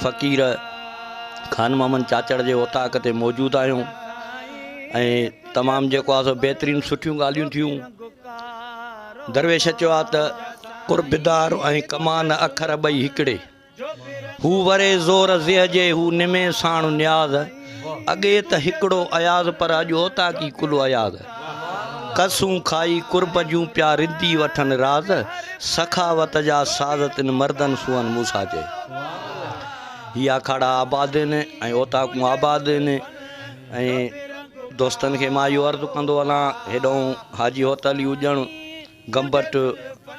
فقير خان محمد چاچڙ جي اوطاق تي موجود آهيون ۽ تمام جيڪو آهي سو بهترين سٺيون ڳالهيون ٿيون. درويش چيو آهي ته قربدار ۽ ڪمان اکر ٻئي هڪڙي. هو وري زور زيهه جي هو نمي ساڻ نياز. اڳي ته هڪڙو اياز پر اڄ اوطاقي ڪل اياز. قسون کائي قرب جون پيا رندي وٺن راز. سخاوت جا ساز تن مردن سونهن موسيٰ چئي. هي آکاڙا آباد آهن ۽ اوطاقون آباد آهن ۽ دوستن کي مان اهو عرض ڪندو هلان هيڏانهن حاجي هوت علي اڄڻ، گمبٽ،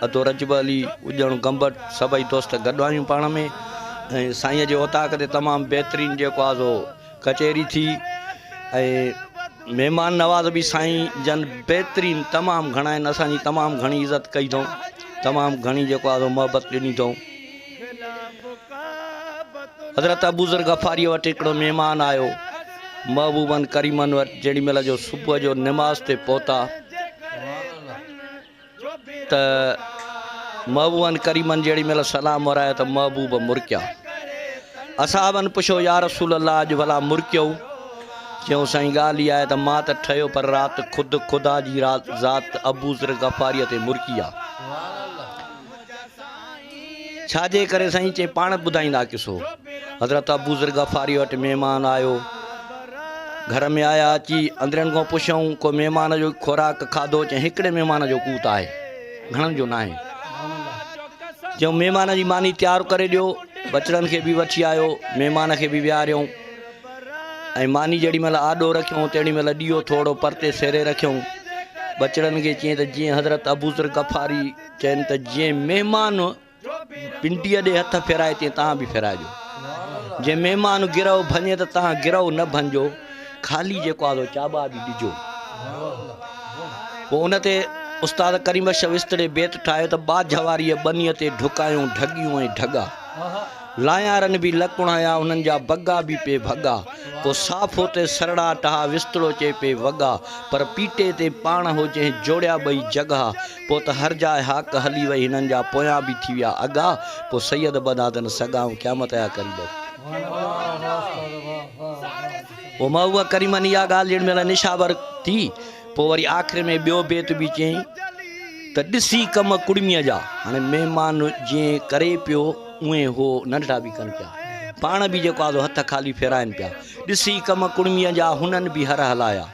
ادو رجب علي اڄڻ گمبٽ سڀئي دوست گڏ آهيون پاڻ ۾ ۽ سائينء جي اوطاق تي تمام بهترين جيڪو آهي سو ڪچهري ٿي ۽ مهمان نواز به سائين جن بهترين تمام گهڻا آهن اسان جي تمام گهڻي عزت ڪئي اٿئون تمام گهڻي جيڪو آهي سو محبت ڏني اٿئون. حضرت ابوذر غفاريء وٽ هڪڙو مهمان آيو. محبوبن ڪريمن وٽ جيڏي مهل جو صبح جو نماز تي پهتا ته محبوبن ڪريمن جيڏي مهل سلام ورايو ته محبوب مرڪيا. اصحابن پڇيو يا رسول الله اڄ ڀلا مرڪيو؟ چيائون سائين ڳالهه اها آهي ته مان ته ٺهيو پر رات خود خدا جي ذات ابوذر غفاريء تي مرڪي آ. ڇا جي ڪري سائين؟ چي پاڻ ٻڌائيندا قصو. حضرت ابوذر غفاري وٽ مهمان آيو. گهر ۾ آيا اچي اندرين کان پڇيائون ڪو مهمان جو خوراڪ کاڌو؟ چي هڪڙي مهمان جو قوت آهي گهڻن جو ناهي. چيائون مهمان جي ماني تيار ڪري ڏيو. ٻچڙن کي به وٺي آيو مهمان کي به ويهاريائون ۽ ماني جيڏي مهل آڏو رکيائون تيڏي مهل ڏيئو ٿورو پرتي سيري رکيائون. ٻچڙن کي چيائين ته جيئن حضرت ابوذر غفاري چين ته جيئن مهمان پنڊيء ڏي هٿ ڦيرائي تيئن توهان به ڦيرائجو. جي مهمان گرهه ڀڃي ته توهان گرهه نه ڀڃجو، خالي جيڪو آهي سو چاٻا به ڏجو. پوء ان تي استاد ڪريم بخش وسطڙي بيت ٺاهيو ته ٻاجهه واريء ٻنيء تي ڍڪايون ڍڳيون ۽ ڍڳا. لايارن به لڪڻ هنيا انهن جا بگا به پي ڀڳا. پوء صافو تي سرڙاٽ ها وسطڙو چئي پي وڳا. پر پيٽي تي پاڻ هو جنهن جوڙيا ٻئي جڳها. پوء ته هر جاء هاڪ هلي وئي هنن جا پويان به ٿي ويا اڳا. پوء سيد ٻڌا تن سڳائون قيامت آيا قريب. پوء محبوب ڪريمن اها ڳالهه جهڙي مهل نشانور ٿي پوء وري آخر ۾ ٻيو بيت به چيائين ته ڏسي ڪم ڪڙميء جا. هاڻي مهمان جيئن ڪري پيو اونئين هو ننڍڙا به ڪن پيا. پاڻ به جيڪو آهي سو هٿ خالي ڦيرائن پيا. ڏسي ڪم ڪڙميء جا هنن به هر هلايا.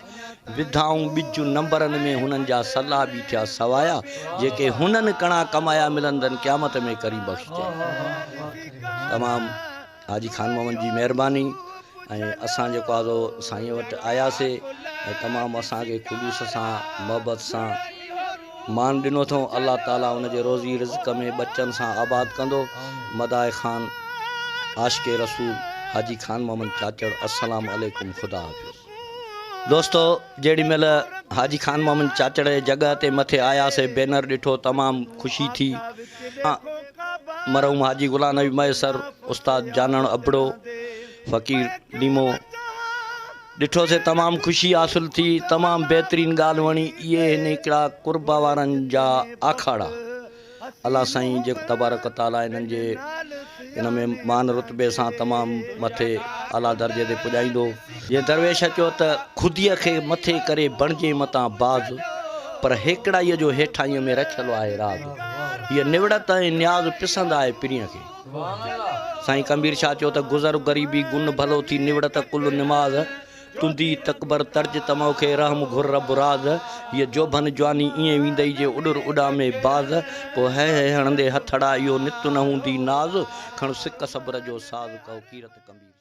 وڌائون ٻج نمبرن ۾ هنن جا سلا به ٿيا سوايا. جيڪي هنن ڪڻا ڪمايا ملندن قيامت ۾ ڪريم بخش چئي. تمام حاجي خان محمد جي مهرباني ۽ اسان جيڪو آهي سو سائين وٽ آياسي ۽ تمام اسان کي خلوص سان محبت سان مان ڏنو اٿئون الله تعالي ان جي روزي رزق ۾ ٻچن سان آباد ڪندو مداح خان عاشق رسول حاجي خان محمد چاچڙ السلام عليڪم خدا حافظ. دوستو جيڏي مهل حاجي خان محمد چاچڙ جي جڳهه تي مٿي آياسي بينر ڏٺو تمام خوشي ٿي مرحوم حاجي غلام نبي مهيسر استاد جانڻ ابڙو فقير ليمو ڏٺوسي تمام خوشي حاصل ٿي تمام بهترين ڳالهه وڻي اهي هن هڪڙا قرب وارن جا آکاڙا الله سائين جيڪو تبارڪ و تعاليٰ انهن جي ان ۾ مان رتبي سان تمام مٿي اعليٰ درجي تي پڄائيندو. جيئن درويش چيو ته خوديء کي مٿي ڪري بڻجي متان باز، پر هيڪڙائيء جو هيٺائينء ۾ رکيل آهي راز. هيء نوڙت ۽ نياز پسند آهي پرينء کي. سائين ڪنبير شاهه چيو ته گذر غريبي گن ڀلو ٿي نوڙت ڪل نماز. تندي تڪبر ترج طمع کي رحم گهر رب راز، هيء جوڀن جواني ائين ويندئي جي اڏر اڏامي باز، پوء هي هي هڻندي هٿڙا اهو نت نه هوندي ناز، کڻ سڪ صبر جو ساز ڪئو ڪيرت ڪنبير.